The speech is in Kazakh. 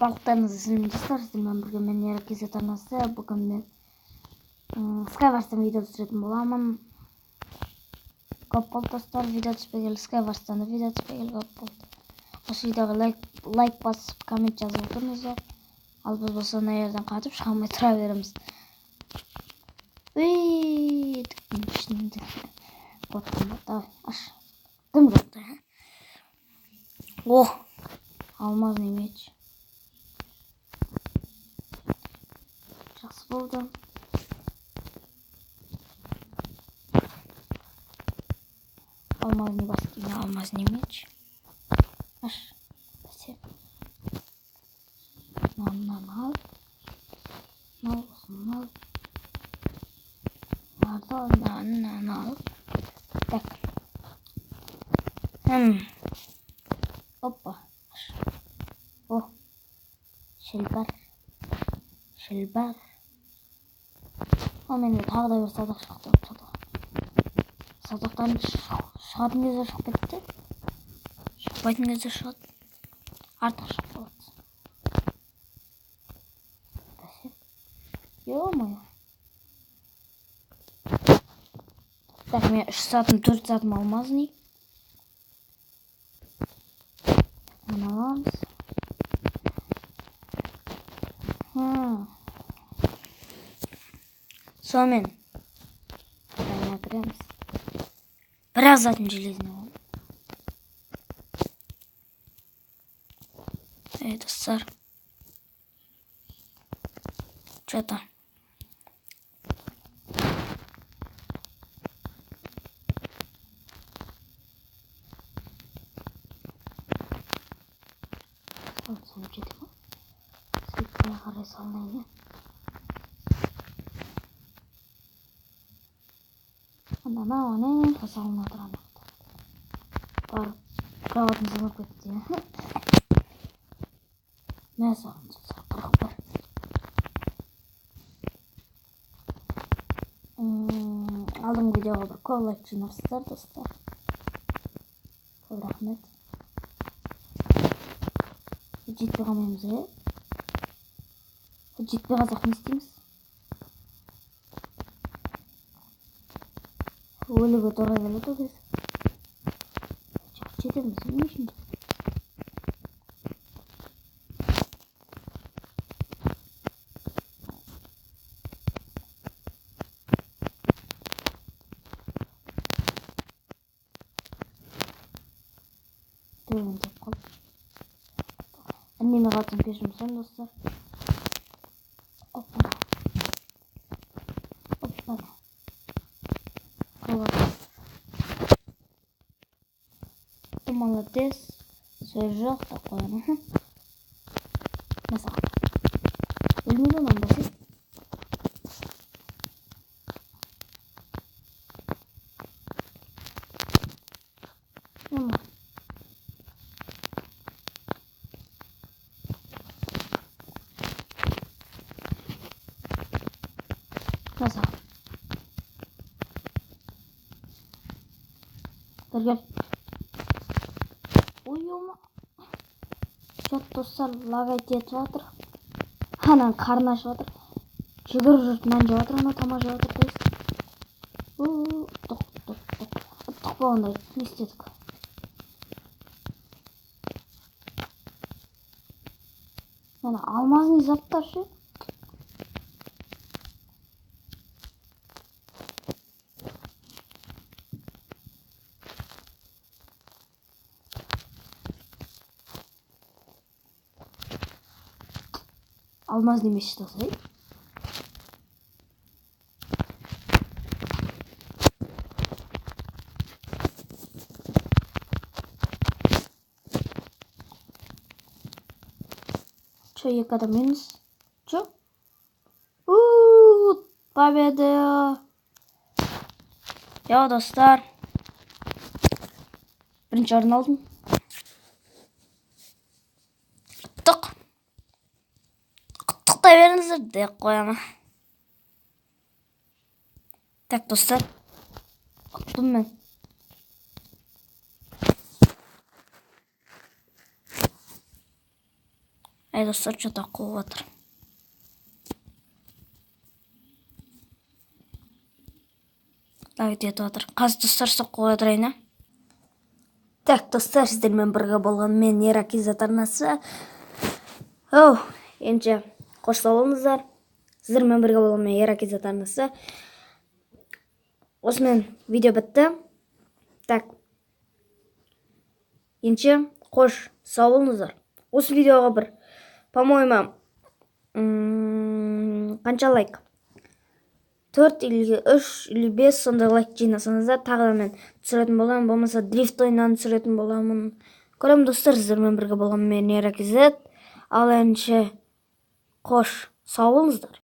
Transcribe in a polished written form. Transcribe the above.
Барлықтарыңызға сәлем, достар! Сіздермен бірге мен, Еркезет арнасы. Бүгін мен Skywars-тан видео түсіретін боламын. Көп болды, достар, видео түспегелі. Skywars-тан да видео түспегелі көп болды. Осы видеоға лайк басып, коммент жазып отырыңыздар. Ал біз болса мына жерден қатып шыға алмай тұра береміз. Уй, ішінде давай, аш. Дым жоқ та. О, алмазный меч. Жақсы болды. Алмазный бас киме, алмазный меч. Аш. Бәсе. Мынаны ал. Мынау, осыны ал. Мынаны ал, мынаны ал. Так. Опа. О. Шелбар. Шелбар. О, менде тағы да бір садақ шықты. Садақ. Садақтан шығатын кезде шығып кетті. Шықпайтын кезде шығады. Артық шығып қалады. Бәсе. Ё-моё. Так, мен 3 сатым, 4 сатым алмазный. Мына аламыз. Сонымен броня кіреміз. Біраз затын железный болды. Ей, достар. Че-то. Салып жеті ма? Сөйтіп қарай салынайын, иә. Анау ана салынып отыр ана. Барып кроватым салынып кетті. Мә саған, 41. Алдыңғы видеоға бір көп лайк жинапсыздар, достар. Көп рахмет. Жетпей қалмаймыз, е? Жетпей қалсақ не істейміз? Өліге тура келеді ол кез. Жоқ, жетеміз, не үшін? Төбені тауып қалдым. Үндемей қалсам кешірім сұраймын, достар. Опа. Опа. Ты молодец. Сөз жоқ та қоямын. Мәсәлән. Өлмейді оның бәсе. Мәсәлән. Бері кел. Ой, ё-ма. Жоқ, достар, лагать етіп жатыр. Ананың қарны ашып жатыр. Жүгіріп жүріп нан жеп жатыр, анау тамақ жеп жатыр, то есть. Ұттық, ұттық, ұттық. Ұттық болғанда не істедік? Мына алмазный заттар ше. Алмазный меч жасай. Че, екі адам минус? Че? Ууу, победа! Йо, достар. Бірінші орын алдым. Ұттық. Құттықтай беріңіздер деп қоямын. Так, достар. Ұттым мен. Әй, достар, что-то қуып жатыр. Лагать етіп жатыр. Қазір, достар, соққы отырайын, а? Так, достар, сіздермен бірге болған мен, Еракизат арнасы. Оу, ендеше қош, сау болыңыздар. Сіздермен бірге болған мен, Еракизат арнасы. Осымен видео бітті. Так, ендеше қош, сау болыңыздар. Осы видеоға бір, по-моему, қанша лайк, төрт или үш или бес сондай лайк жинасаңыздар, тағы да мен түсіретін боламын, болмаса дрифт ойыннан түсіретін боламын. Көремін, достар. Сіздермен бірге болған мен, Еракизет. Ал ендеше қош, сау болыңыздар.